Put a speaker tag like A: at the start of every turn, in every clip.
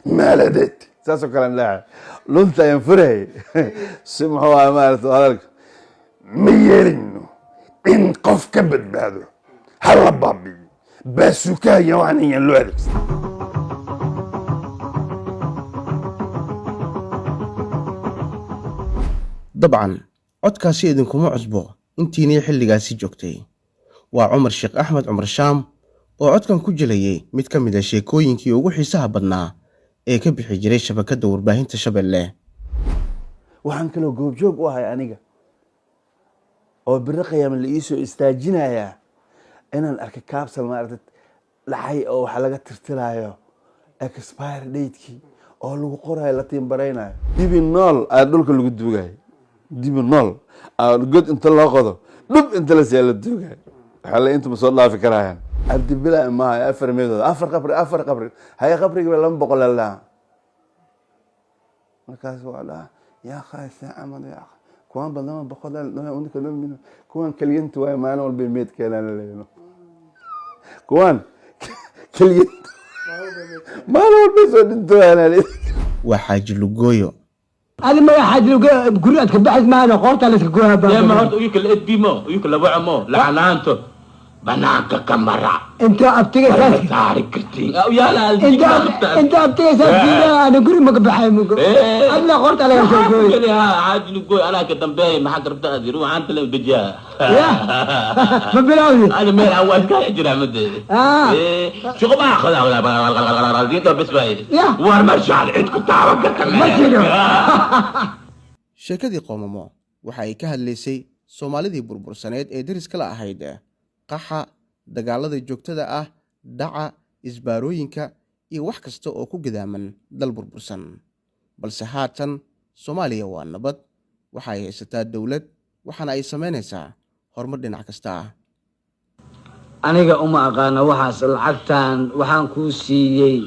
A: Maaladeed saasoo kale leeyahay, lunta ayaan furayay si muxuu ahaa maarata hadalka. Ma yeelayno in qof ka badbaado, ha la baabi'iyo baasuukaha iyo waxaan ayaan loo adeegsan.
B: Dabcan codkaasi idinkuma cusbo intiinii xilligaasi joogtay. Waa Cumar Sheekh Axmed Cumar Shaam oo codkan ku jilayay mid ka mid a sheekooyinkii ugu xiisaha badnaa ee ka bixi jiray shabakadda warbaahinta Shabeelle.
A: Waxaan kaloo goobjoog u ahay aniga oo biro qiyaama la iisoo istaajinayaa inaan arkay capsule maaragtay dhacay oo waxa laga tirtiraayo expire datekii oo lagu qorayo, la tiimbaraynayo. Dibi nool aa dhulka lagu duugayo, dibi nool aa god inta loo qodo, dhub inta la siyaa la duugayo. Waxaa la intuma soo dhaafi karayaan. Cabdibila maaha, afar meedood, afar qabri, afar qabri haye, qabrigiiba 200 lalaa. Markaas waa dhaha yaa khayse camal yaa kuwan badama 100, kuwan keliyanta waay, maalin walba meed keenaan laleeyahay, kuwan keliyanta maalin walba soo dhinto.
B: Waa Xaaji Lugooyo.
C: Adi magaca Xaaji guri aad ka baxays maana qoorta la iska gooyaa.
D: Dema horta uyuka la edbimo, uyuka la wacmo lacanaanto banaanka ka mara.
C: Inta abtiga saas
D: saari kartiin yaala.
C: Inta abtiga saas diida, ana guri maka baxay mugo adna qoorta laga soo gooy.
D: Xaaji Lugooy anaa ka dambeeya, maxaa garabta aad ruuxaanta la dejiyaa?
C: Ya ma bilawdi.
D: Ana meel aan waa iska jiraa made shuqo baa diinta bes bay war marshaal cid ku taaban karta.
C: Ma jiro.
B: Sheekadii Qoomamo waxa ay ka hadlaysay Soomaalidii burbursaneed ee deriska la ahayd, qaxa, dagaalada joogtada ah, dhaca, isbaarooyinka iyo wax kasta oo ku gadaaman dal burbursan. Balse haatan Soomaaliya waa nabad, waxa ay haysataa dowlad, waxaana ay samaynaysaa horumar dhinac kasta ah.
E: Aniga uma aqaano waxaas. Lacagtan waxaan kuu siiyey,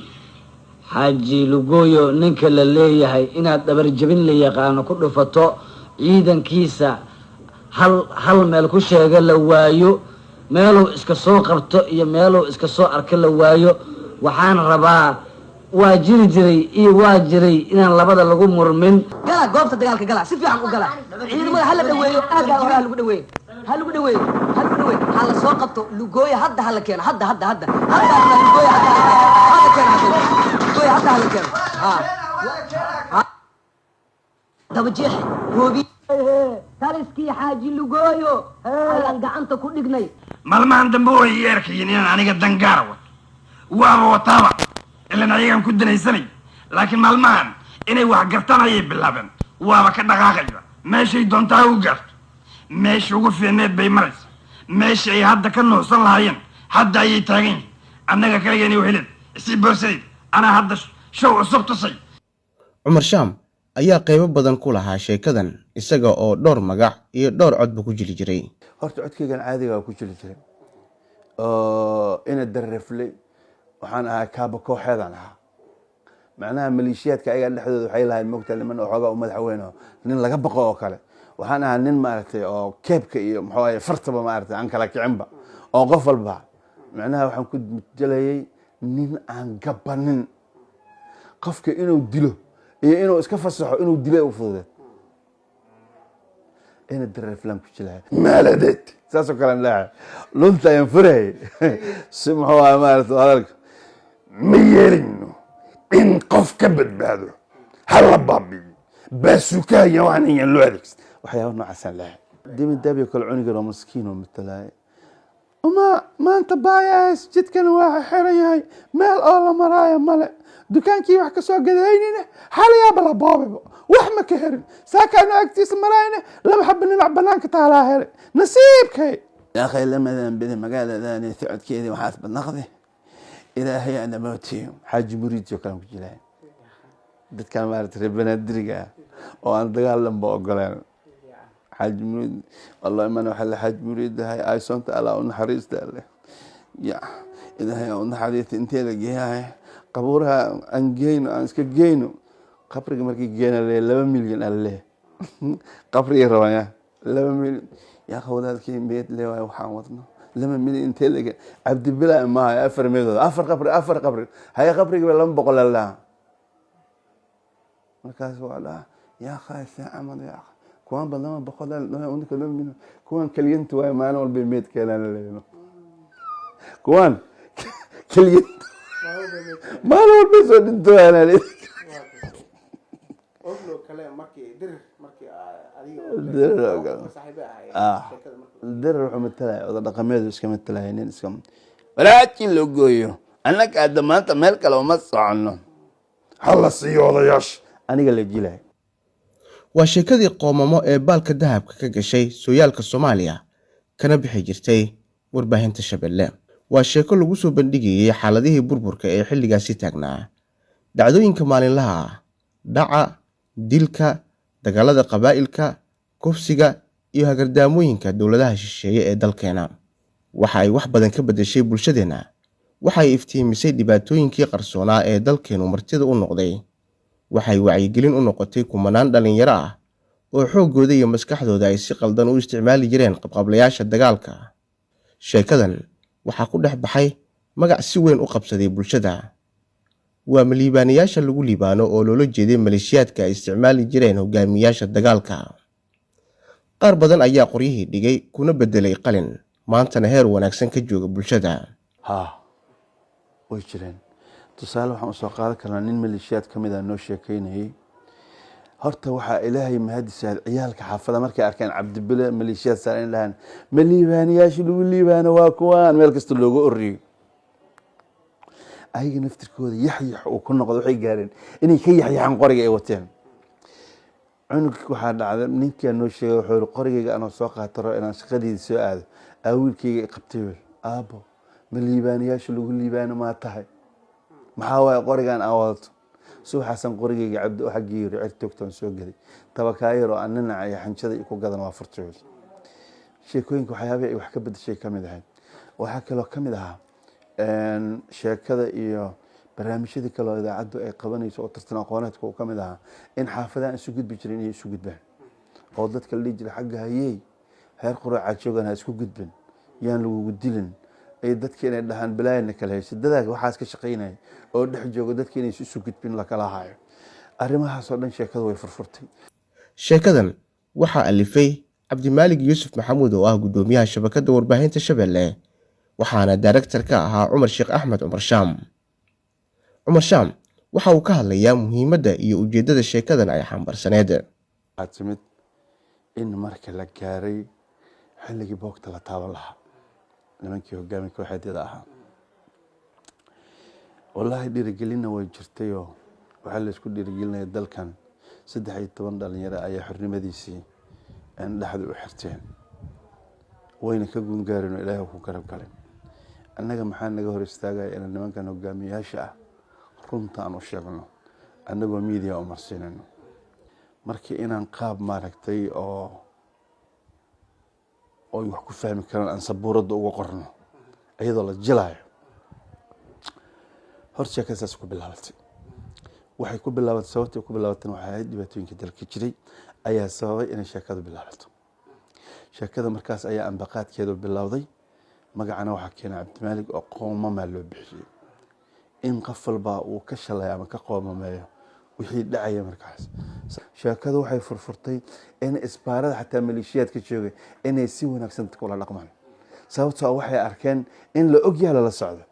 E: Xaaji Lugooyo, ninka la leeyahay inaad dhabarjabin la yaqaano ku dhufato, ciidankiisa hal hal meel ku sheega la waayo, meeluu iska soo qabto iyo meeluu iska soo arka la waayo. Waxaan rabaa waa jiri jiray iyo waa jiray inaan labada lagu murmin.
F: Gala goobta dagaalka, gala, si fiican u gala. Ciidamada hala dhaweeyo, aaggaa hore ha lagu dhaweeyo, ha lagu dhaweeyo, ha lagu dhaweeyo. Ha la soo qabto Lugooya hadda, ha la keeno hadda, hadda, hadda, hadda Lugooya hadda ha la keeno, hadda Lugooya hadda ha la keeno. Ha daba jeexi goobi taliskii Xaaji Lugooyo ayaan gacanta ku dhignay.
G: Maalmahan dambe way ii arkayeen inaan aniga dangaara wato, waaba wataaba ilan ayagaan ku danaysanay, laakiin maalmahan inay wax gartaan ayay bilaabeen. Waaba ka dhaqaaqayba meeshay doontaa ha u gaarto, meesha ugu fiicneed bay maraysa, meesha ay hadda ka nuuxsan lahaayeen hadda ayay taagan yihin. Annaga kaligeeni helin isii boorsadeyd, anaa hadda show cusub tusay.
B: Cumar Shaam ayaa qaybo badan ku lahaa sheekadan, isaga oo dhowr magac iyo dhowr codba ku jiri jiray.
A: Horta codkaygan caadiga waa ku jiri jiray oo ina dararefley waxaan ahaa, kaaba kooxeedaan ahaa, macnaha maleeshiyaadka ayaga dhexdooda waxay lahayd moogta niman oo xoogaa u madax weyn oo nin laga baqo oo kale. Waxaan ahaa nin maaragtay oo keebka iyo muxuu ahaye fartaba maaragtay aan kala kicinba oo qof walba macnaha waxaan ku jelayay nin aan gabanin qofka inuu dilo iyo inuu iska fasaxo, inuu dilo u fududeed. Ina darareflaan ku jilaya maaladeed saasoo kale leeyahay, lunta ayaan furayay si muxuu ahaa maaragtay hadalka.
G: Ma yeelayno in qof ka badbaado, ha la baabi'iyo baasuukaha iyo waxaan ayaan loo adeegsan.
A: Waxyaaba noocaasaan leeyahay. Dimi dabyo kale cunigan oo maskiin oo matalaaye uma maanta baayaas jidkan waa xiran yahay, meel oo la maraayo male, dukaankii wax kasoo gadaynina xalayaaba la boobebo, wax ma ka herin, saakaanu agtiisa maraayna laba xaba dhinac banaanka taalaa helay nasiibkay. Akhay lamadan bidi magaaladani socodkeedii waxaas badnaqde, ilaahay ana mootiyo. Xaaji Muriid oo kale ku jilaya, dadkan maarata reer Banaadiriga ah oo aan dagaal dhanba ogoleen. Xaaji Muriid wallahi man waxa la Xaaji Muriid ahay aysoonta Allah u naxariista leh ya Ilaahay u naxariista intee la geeyahay qabuuraha aan geyno, aan iska geyno qabriga. Markii geena le 2 milyan aan leh qabrigay rabaan ya 2 milyan yaa walaalkii meed le waay, waxaan wadno 2 milyan intee laga Cabdibila maaha, afar meedood, afar qabri, afar qabri haye, qabrigiiba 200 lalaa. Markaas waa dhaha, yaa khaayse camal, yaa kuwaan badama 100, kuwaan keliyanta waay, maalin walba meed keenaan laleeyahay, kuwaan keliyanta maalin walba soo dhinto waanaa.
B: Oglo kale markii Dirir, markii adiga
A: Dirir oo kale.
B: saaxiibo ahaayeen sheekada markii.
A: Dirir wuxuu matalaya oda dhaqameedu iska matalaya, nin iska walaaji loo gooyo. Annaga hadda maanta meel kale uma soconno, hala siiyo odayaasha, aniga la jilay.
B: Waa sheekadii Qoomamo ee baalka dahabka ka gashay sooyaalka Soomaaliya, kana bixi jirtay warbaahinta Shabeelle. Waa sheeko lagu soo bandhigayey xaaladihii burburka ee xilligaasi taagnaa, dhacdooyinka maalinlaha ah, dhaca, dilka, dagaalada qabaa'ilka, kufsiga iyo hagardaamooyinka dowladaha shisheeye ee dalkeena. Waxa ay wax badan ka beddeshay bulshadeenna. Waxa ay iftiimisay dhibaatooyinkii qarsoonaa ee dalkeennu martida u noqday. Waxay wacyigelin u noqotay kumanaan dhallinyaro ah oo xooggooda iyo maskaxdooda ay si qaldan u isticmaali jireen qabqablayaasha dagaalka. Sheekadan waxaa ku dhex baxay magac si weyn u qabsaday bulshada, waa maliibaanayaasha lagu liibaano, oo loola jeeday maleeshiyaadka ay isticmaali jireen hogaamiyaasha dagaalka. Qaar badan ayaa qoryihii dhigay kuna beddelay qalin, maantana heer wanaagsan ka jooga bulshada.
A: Ha, way jireen. Tusaale waxaan usoo qaadan karnaa nin maleeshiyaad ka mid ah noo sheekeynayay. Horta waxaa Ilaahay mahadisaad, ciyaalka xaafada markay arkeen Cabdibile maleeshiyaad saaran in dhahaan, ma liibaanayaasha lagu liibaano waa kuwaan, meel kasta looga oriyey. Ayaga naftirkooda yaxyax uu ku noqdo, waxay gaareen inay ka yaxyaxaan qoriga ay wateen. Cunug waxaa dhacday, ninkaa noo sheegay wuxuu yiri, qorigayga anoo soo qaato rabo inaan shaqadeyda soo aado, aa wiilkayga i qabtay wel, aabo, ma liibaanayaasha lagu liibaano maa tahay? Maxaa waaye qorigan aa wadato? Subaxaasan qorigayga Cabdi oo xaggii yiri cer toogtaan soo gaday, tabakaayar oo aan ninaca iyo xanjada ku gadan waa furtay wel. Sheekooyinka waxyaabihii ay wax ka bedeshay ka mid ahayd. Waxaa kaloo ka mid ahaa sheekada iyo barnaamijyadii kale oo idaacaddu ay qabanayso oo tartan aqooneedka uu ka mid ahaa, in xaafadahan isu gudbi jirin inay isu gudbaan, oo dadka la dhihi jiray xagga hayey heer quraacaa joogan, ha isku gudbin, yaan lagugu dilin, ay dadka inay dhahaan balaayana kala hayso, dadaaga waxaas ka shaqaynaya oo dhex jooga dadka inay isu gudbin lakala hayo. Arrimahaasoo dhan sheekadu way furfurtay.
B: Sheekadan waxaa alifay Cabdimaalig Yuusuf Maxamuud oo ah guddoomiyaha shabakadda warbaahinta Shabeelle, waxaana director ka ahaa Cumar Sheekh Axmed, Cumar Shaam. Cumar Shaam waxa uu ka hadlayaa muhiimadda iyo ujeeddada sheekadan ay xambaarsaneed.
A: Waxaa timid in marka la gaaray xilligii boogta la taaban lahaa nimankii hogaami kooxeedyada ahaa, wallaahi dhiirigelinna way jirtayoo waxaa laysku dhiirigelinaya dalkan 13 dhalinyaro ayaa xornimadiisii dhexda u xirteen, wayna ka guungaareen oo Ilaahay ku garab galay. Annaga maxaa naga hor istaagaya inaan nimankan hogaamiyaasha ah runta aan u sheegno, annagoo media u marsiinayno? Marka inaan qaab maaragtay oo oy wax ku fahmi karaan aan sabuuradda uga qorno iyadoo la jilaayo. Horta sheekada saas ku bilaabatay. Waxay ku bilaabatay, sababtay ku bilaabatayna waxay ahayd dhibaatooyinka dalka jiray ayaa sababay inay sheekadu bilaabato. Sheekada markaas ayaa ambaqaadkeedu bilowday. Magacana waxaa keenay Cabdimaalig oo qoomamaa loo bixiyey, in qof walba uu ka shalay ama ka qoomameeyo wixii dhacaya markaas. Sheekadu waxay furfurtay in isbaarada xataa maleeshiyaadka joogay inay si wanaagsan dadka ula dhaqmaan, sababtoo waxay arkeen in la ogyahay, lala socdo.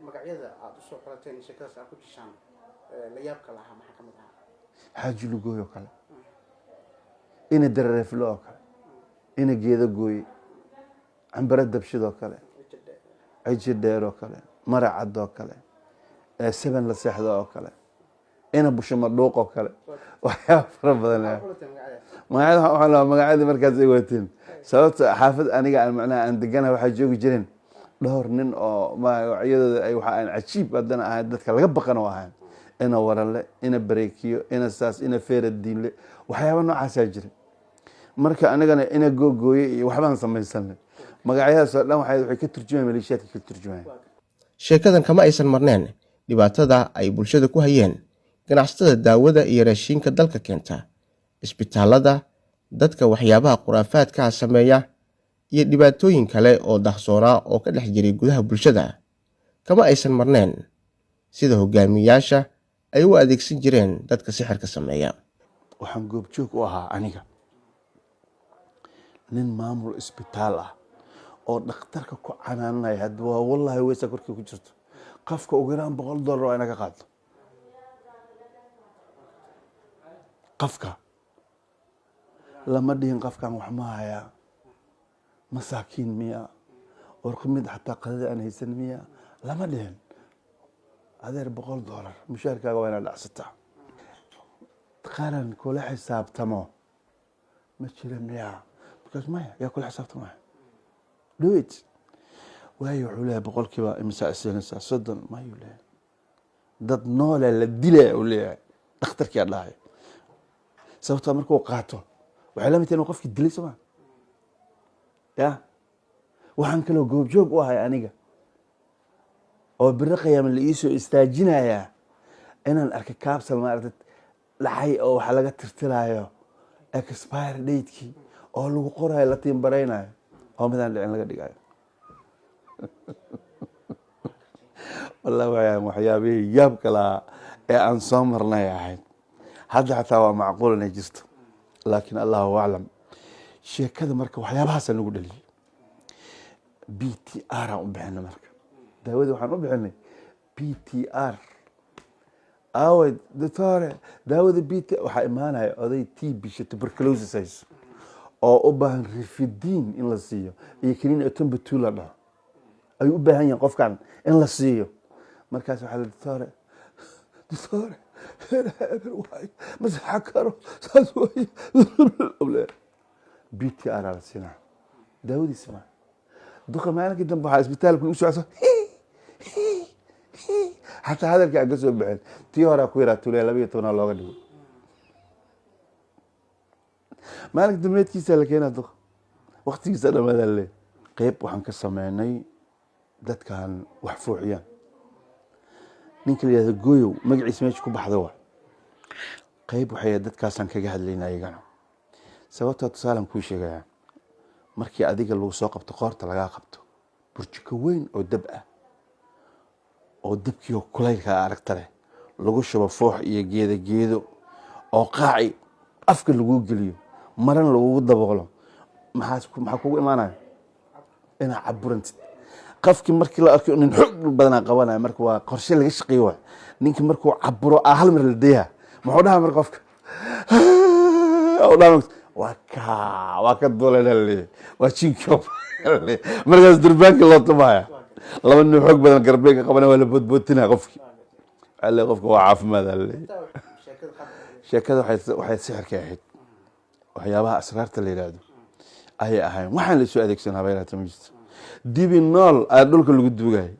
B: Magacyada aad usoo xulateen sheekadaas aad ku jishaan la yaabka lahaa maxaa ka mid ahaa?
A: Xaaji Lugooy oo kale, ina Dareeflo oo kale, ina Geedo Gooye, Cambaro Dabshid oo kale, Ciji Dheer oo kale, Maracad oo kale, Seven la seexdo oo kale, ina Bushuma Dhuuq oo kale, waxyaaba fara badan. Magacyada waxaan lahaa magacyadii markaas ay wateen, sababta xaafad aniga aan macnaha aan deganahay waxaa joogi jireen dhowr nin oo magacyadooda ay waxa aan cajiib haddana ahayn, dadka laga baqan oo ahayn, ina Waranle, ina Bareekiyo, ina saas, ina Feera Diinle, waxyaaba noocaasaa jira. Marka anigana ina Googooye iyo waxbaan samaysanay. Magacyadaas oo dhan waxay ka turjumayan maleeshiyaadka ka turjumayan.
B: Sheekadan kama aysan marneen dhibaatada ay bulshada ku hayeen ganacsatada daawada iyo raashiinka dalka keenta, isbitaalada, dadka waxyaabaha khuraafaadkaha sameeya iyo dhibaatooyin kale oo dahsoonaa oo ka dhex jiray gudaha bulshada. Kama aysan marneen sida hogaamiyaasha ay u adeegsan jireen dadka sixirka sameeya.
A: Waxaan goobjoog u ahaa aniga nin maamul isbitaal ah oo dhakhtarka ku canaananaya, hadda waa wallahi weysa korkii ku jirto, qofka ugu yaraan $100 waa inaga qaado qofka. Lama dhihin qofkan wax ma hayaa, masaakiin miya, warqa mid xataa qadada aan haysan miya, lama dhihin. Adeer, $100 mushaarkaaga waa inaad dhacsataa. Qaran kula xisaabtamo ma jira miya? Because maya, yaa kula xisaabtamaya? Do it. Waayo, wuxuu leeyahay boqolkiiba imisaa isiinaysaa? 30 mayuu leeyahay. Dad noole la dilaya uu leeyahay dhakhtarkii dhahay, sababtoo markuu qaato waxay la mid tahay inuu qofkii dilay, soo ma ya? Waxaan kaloo goobjoog u ahay aniga oo biro qiyaama la iisoo istaajinayaa inaan arkay capsule maaragtay dhacay oo waxa laga tirtirayo expire datekii oo lagu qorayo, la tiimbaraynayo oo midaan dhicin laga dhigayo. Wallahi wayaan waxyaabihii yaabka lahaa ee aan soo marnay ahayd. Hadda xataa waa macquul inay jirto, laakiin Allahu aclam. Sheekada marka waxyaabahaasa nagu dhaliyay BTR aan u bixinay. Marka daawadii waxaan u bixinay BTR. Aaway doctore daawada BT? Waxaa imaanaya oday TB, tuberculosis hayso oo u baahan Rifadin in la siiyo iyo kaniin ethambutol la dhaho ayuu u baahan yahay qofkan in la siiyo. Markaas waxaa la, doctore, doctore, eber waay, ma saxa karo, saas waay. BTR la siinaa daawadiisa. Ma duqa maalinkii dambe waxaa isbitaalka u socdo, xataa hadalkii aan ka soo bixin, tii horaa ku yaraa tulaya 12 looga dhigo. Maalinka dambeedkiisa la keenaa duqa, waqtigiisa dhamaadaa le. Qeyb waxaan ka sameynay dadkan wax fuuxiyaan, ninka la yihahdo Gooyow magaciisa meesha ku baxda wa. Qeyb waxay dadkaasaan kaga hadlayna ayagana, sababtaa tusaalan kuu sheegayaa: markii adiga lagu soo qabto, qoorta lagaa qabto, burjiko weyn oo dab ah oo dabkiio kulaylka aragta leh lagu shubo foox iyo geedo geedo oo qaaci afka laguu geliyo, marana lagugu daboolo, maxaa kugu imaanaya? Inaad caburantid. Qofkii markii la arko nin xoog badanaa qabanaya, marka waa qorshe laga shaqeeyo waay. Ninki markuu caburo aa hal mar la dayaa, muxuu dhahaa marka qofka? Waa ka waa ka duulana leeyahay, waa jinka. Markaas durbaanka loo tumaya, laba nin xoog badan garbey ka qabana, waa la boodbootinaya qofki. Waxaa leeyahay qofka waa caafimaad aa leeyahay. Sheekada waxay sixirka ahayd, waxyaabaha asraarta la yidhaahdo ayay ahayn. Waxaan la isu adeegsan habeeraata ma jirto. Dibi nool aa dhulka lagu duugay,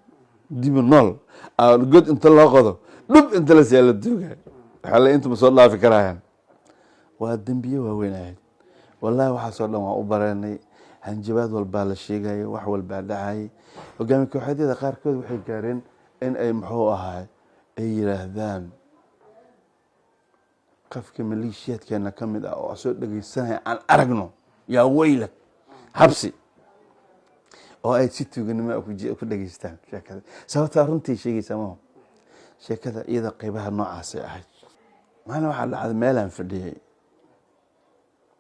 A: dibi nool aa god inta loo qodo, dhub inta la siyaa la duugay. Waxaa le intuma soo dhaafi karayaan. Waa dembiye waaweyn ahayd wallahi. Waxaasoo dhan waan u baranay. Hanjabaad walbaa la sheegayay, wax walbaa dhacayay. Hogaami kooxeedyada qaarkood waxay gaareen in ay muxuu ahaay ay yiraahdaan qofka maleeshiyaadkeena ka mid ah oo soo dhegeysanaya aan aragno, yaa weylag xabsi, oo ay si tuuganimo ku dhegeystaan sheekada. Sababtaa runtii sheegaysaa maho, sheekada iyada qeybaha noocaasay ahayd. Maalin waxaa dhacday meelaan fadhiyey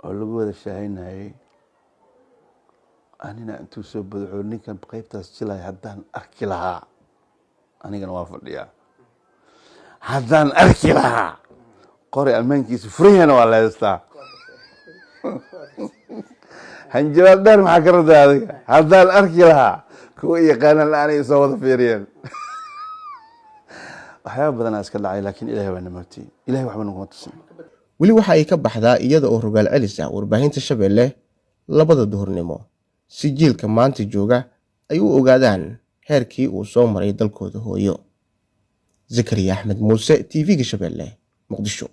A: oo lagu wada shaahinayay, anina intuu soo badaxo ninkan qeybtaas jilaya haddaan arki lahaa, anigana waa fadhiyaa, haddaan arki lahaa qoray ammaankiisa furan yahana waa la haystaa. Hanjabaad dheer maxaa ka rabtaa adiga? Haddaan arki lahaa kuwa yaqaanaan aanay soo wada fiiriyeen. Waxyaaba badanaa iska dhacay, laakiin Ilahay waa namootiyey, Ilahay waxba naguma tusin.
B: Weli waxa ay ka baxdaa iyada oo rogaal celis ah warbaahinta Shabeelle labada duhurnimo, si jiilka maanta jooga ay u ogaadaan heerkii uu soo maray dalkooda hooyo. Zakariya Axmed Muuse, TV-ga Shabeelle, Muqdisho.